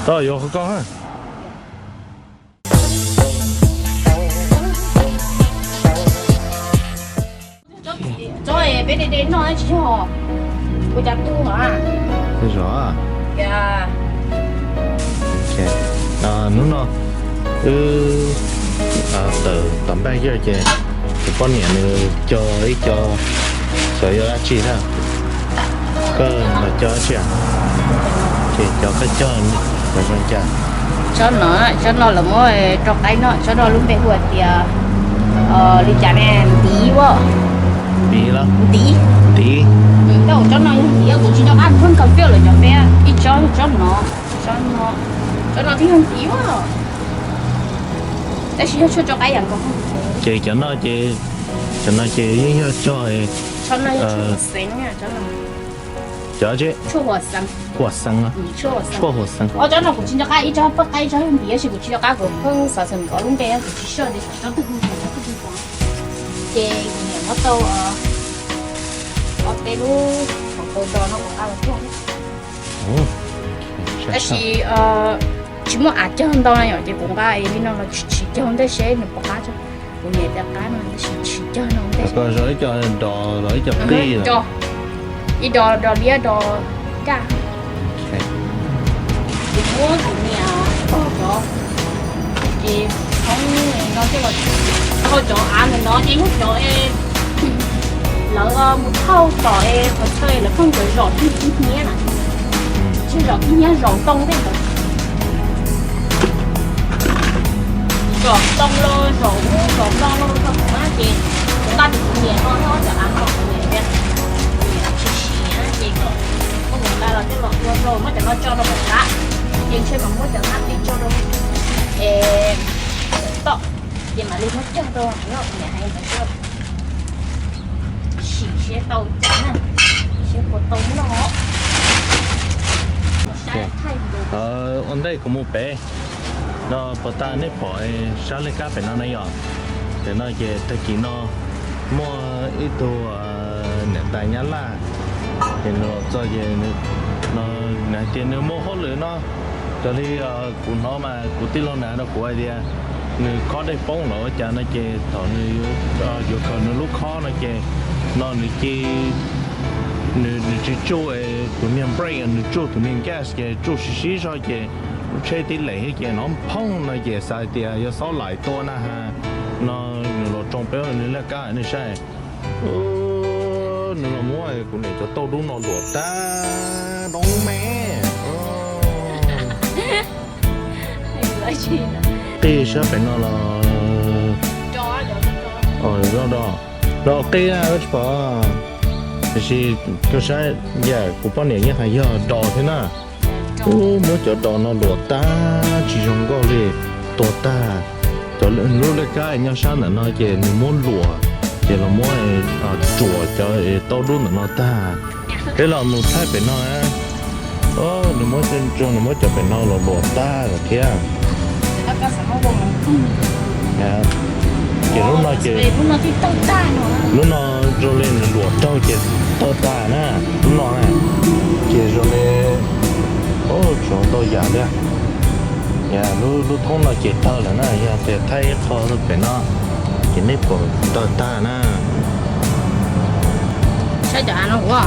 Tau yuav qhov koj. Tsob peb de de noj tsis yog ua cas tuag. Zov. Hnub no wb tawm tom npaj kiag ces kuv poj niam nws co ib co, xyov yog dab tsi na. Koj los co dab tsi? Ces cov koj cog los zoo cas? Tsob no, tsob no lawv muab rau qaib noj, tsob no lub npe hu hais tias li cas ne, ntiv as. Ntiv los? Ntiv. Ntiv. Tsob no yog ntiv, kuv tsis nco qab, pheej kaw kiag lawm cov peb, ib tsob, tsob no, tsob no, tsob no twb yog ntiv as. Tab sis yog tshuaj rau qaib yam nkaus. Ces cov no ces, cov no ces yeej yog cog. Cov tsi? Tshuaj huam xeev. Tsob no kuv tsis nco qab, ib tsob pheej qaib ib tsob yog ntiv, tab sis kuv tsis nco qab, kuv pheej xav xav nkaus lub npe, kuv tsis sure tias cov twg hu hu. Ces kuv niam muab tau ob peb lub hauv paus tos no kuv nqa los cog. Tab sis tsis muaj av cog ntau na yom, ces kuv nqa li no los tsis cog ntej seb nws puas qab. Kuv niam tias qab no tab sis tsis cog no ntej. Koj zov ib co dos los ib co qij? Ib dos, dos liab dos daj. Kuv muab kuv niam tog cov, ces thoob no coj los, tog cov av ntawm no ces yog cov lawv mus thauj tom es qhov chaw lawv pheej cov zom tig tig hnyiab na, tsis zom tig hnyiab, zom ntoo tej ntawd. Zom ntoo los zom ub zom no los tau na, ces kuv nqa kuv niam no nyob cov av no, kuv niam tias kuv niam tsis siv ces kom kuv nqa los coj los ua rau, muab cov no tso rau hauv qab, ces ntshe mam muab cov no tij tso rau es tom, ces mam li muab cog rau no, kuv niam hais ntawd xwb. Sim seb tau cas na, seb puas tau noj. Ua ntej kuv mus pem no puas tag, nej pom sab laj kab pem no na yom? Pem no ces tag kis no muaj ib tug niam tais Nyab Laj, ces nws los txog ces nws hais tias nws muaj hauj lwm no, raws li kuv hnov mas kuv tij laug nws hais rau kuv hais tias nws khob dej poob los ua cas no ces thaum nws yuav khaws nws lub khob no ces no nws cia, nws tsis tsuj tus niag brake, nws tsuj tus niag gas ces tsuj sib sib zog ces lub tsheb tib lem thiab ces hnov phooj no ces xav hais tias yog xob laim tua na has. No nws los tsoo peb nws laj kab nej saib. Nws los muab kuv niam cov tauj dub no luam tag doob me. Qij sab pem no los, o, los qij na, tsis pom. Tiam sis koj saib, yam kuv poj niam yeej hais yog dos thiab na. Ub, muab cov dos no luam tag tsis zoo nkauj li, tuag tag. Cov lub laj kab nyob sab ntawm no ces nws muab luam, ces los muab tsuam cov tauj dub ntawm no tag. Peb los mus thaij pem no na. Nws muab, nws muab cov pem no los luam tag lawm thiab. Ces lub no ces, lub no zoo li nws luam raug ces tawg tag na. Lub no na ces zoo li, o, tshuav ntau yam li. Lub thoob no ces tawg lawm na, yog tias thaij ib qho pem no ces nej pom tawg tag na. Saib cov av no ua,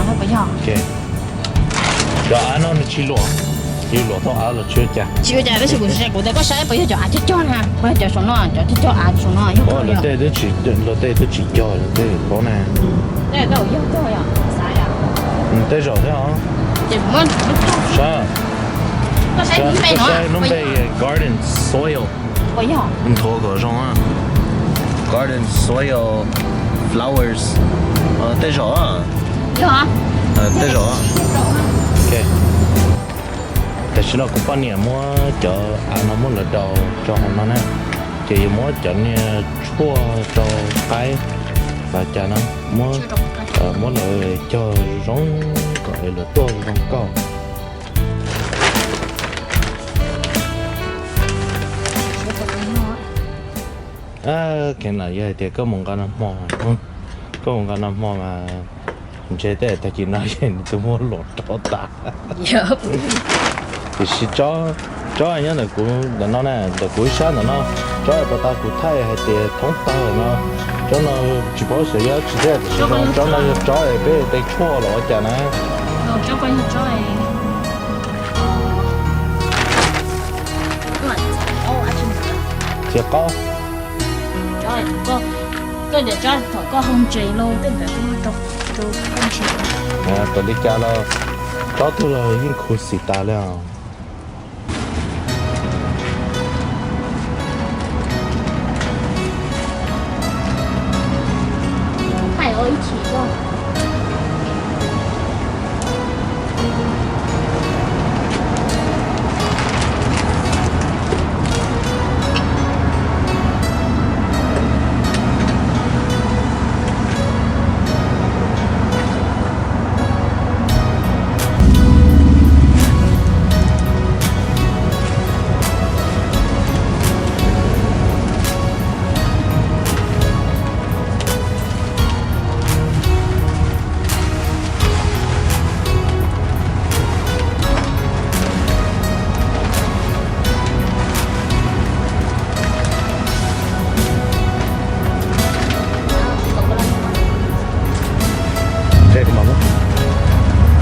cov av no nws tsis luam, yus luam tau av los tsis ua cas. Tsis ua cas, tab sis kuv, kuv tias koj saib puas yog cov av cog cog na, puas yog cov saum no, cov cog cog av saum no yog. Luag tej twb tsis cog, luag tej paub na. Tej zaum thiab os. Saib, koj saib lub npe garden soil, nthuav kom zoo. Garden soil flowers, tej zaum, tej zaum. Tam sim no kuv poj niam muab cov av no muab lawv daus rau hauv no na, ces yuav muab cov niag tshuaj rau qaib los cas no, muab, muab lawv cog zoo kom lawv tuaj zoo nkauj. Kheev na, yog hais tias koj mus nqa nag hmo, koj mus nqa nag hmo mas ntshe tej tag kis no nws twb muab luam rau tas. Tiam sis tsob, Tsob nyob ntawm kuv ntawm no na, ntawm kuv ib sab ntawm no, tsob uas tas kuv thaij hais tias thoob tawg no, tsob no tsis paub xyov yog tsis thiaj tiam sis tsob no yog tsob es peb ua teb tshuaj los ua cas na. Txiv qaub. Thaum li cas los tsob twg los yeej khuv xim tas li os.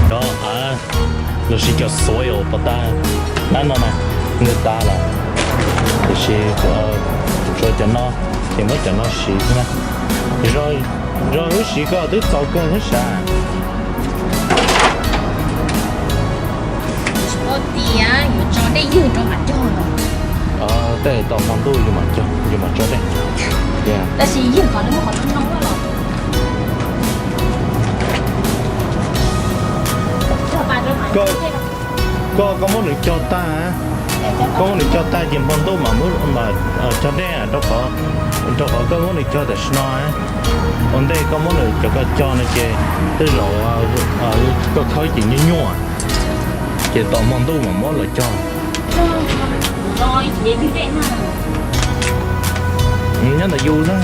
Cov av los sis cov xuav uas pov tas nab no na, nws tas lawm, tiam sis tshuav cov no ces muab cov no siv xwb na. Zog wb siv koj twb txaus kawg thiab sav. Tsis paub tias yuav tso dej yug rau mam cog los. Tej tom hmo ntuj yus mam cog, yus mam tso dej. Tab sis yog qhov no muaj qhov no no los. Koj, koj muab nws cog tag, koj muab nws cog tag ces hmo ntuj mam cog dej, rau qhov koj muab nws cog tam sim no. Ua ntej koj muab nws cov ko cog no ces tej zaum koj khawb ces nyuaj nyuaj, ces tom hmo ntuj mam muab los cog. Nyob ntawm yus na.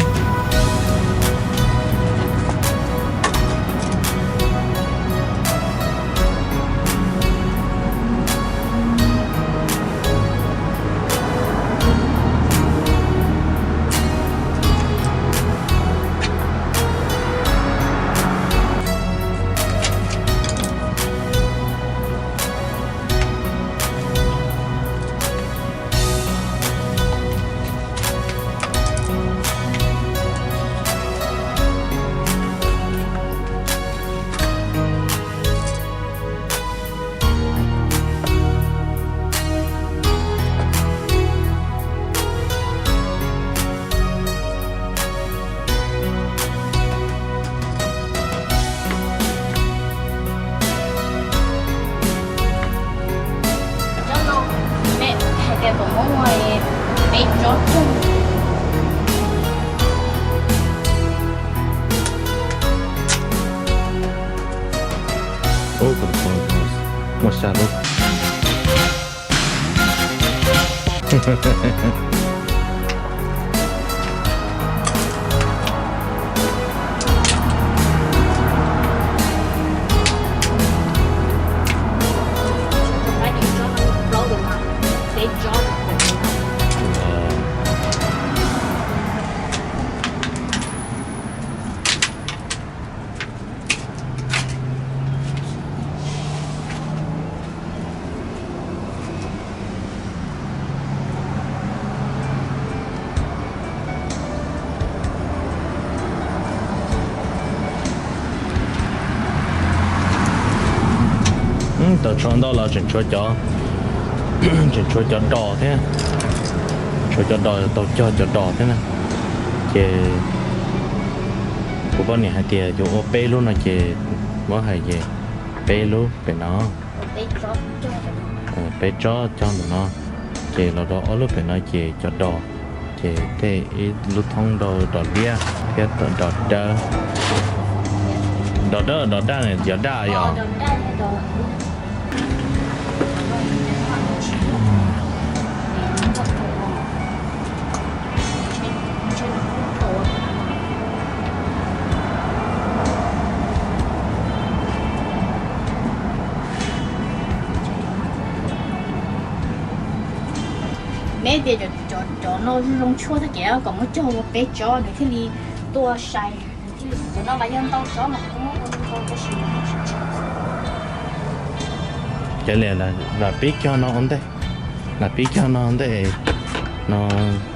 Tsob no, hais tias kom muab ua peb tsob cog. Ua xya lub. Tau tshuav ntau los tseem tshuav cov, tseem tshuav cov dos thiab, tshuav cov dos tau cog cov dos thiab na. Ces kuv poj niam hais tias yuav ua peb lub no ces muab hais ces peb lub pem no, peb tsob cog ntawm no, ces los rau ob lub pem no ces cov dos, ces tej ib lub thoob rau dos liab thiab dos dawb. Dos dawb, dos daj, yog daj yog. Neb tias cov no zoo tshuaj tag kev kom muab cog ua peb tsob nws thiaj li tuaj sai. Cov no mas yog ntau tsob mas kuv muab ua ntau tab sis Cov liam lam pib cog no ua ntej, lam pib cog no ua ntej no,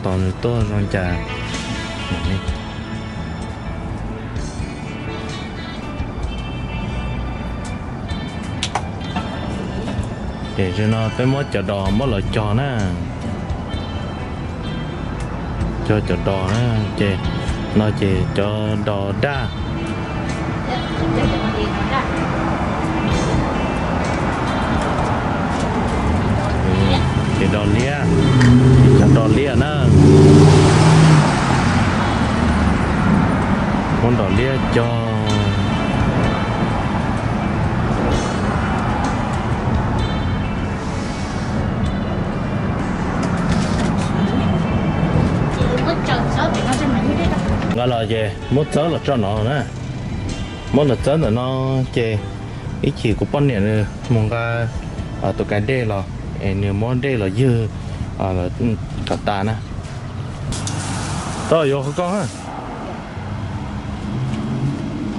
tos nws tuaj zoo cas. Ces no peb muab cov dos muab los cog na. Cog cov dos na, ces no ces cov dos daj. Ces dos liab, cov dos liab na. Muab dos liab cog. Nqa los ces muab txawb los tso no na. Muab los txawb ntawm no, ces ib chim kuv poj niam nws mus nqa tus kais dej los es nws muab dej los ywg kom tas na. Tau yuav qhov koj,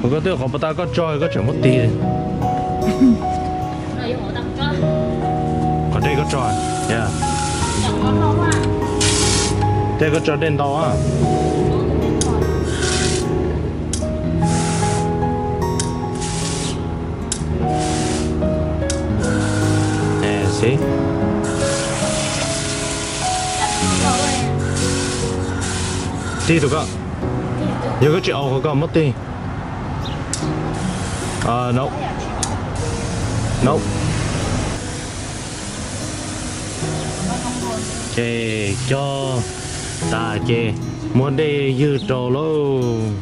qhov koj twb qhov pas tas koj tso koj tseem muab tig. Qhov dej koj tso, tej koj tso dej ntau. Xib, tig tus koj, yog koj tsis aus qhov koj muab tig. No, no. Ces cog tas ces muab dej ywg rau lauj.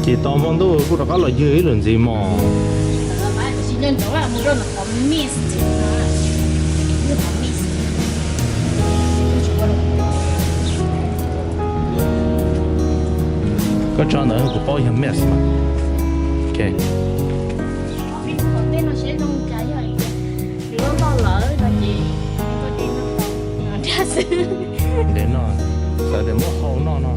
Ces tau hmo ntuj kuj rov qab los ywg ib lwm ntxiv mog. Koj tso ntawd kuv paub yog mess mas. Ntev no, xav tias muab hau noj no.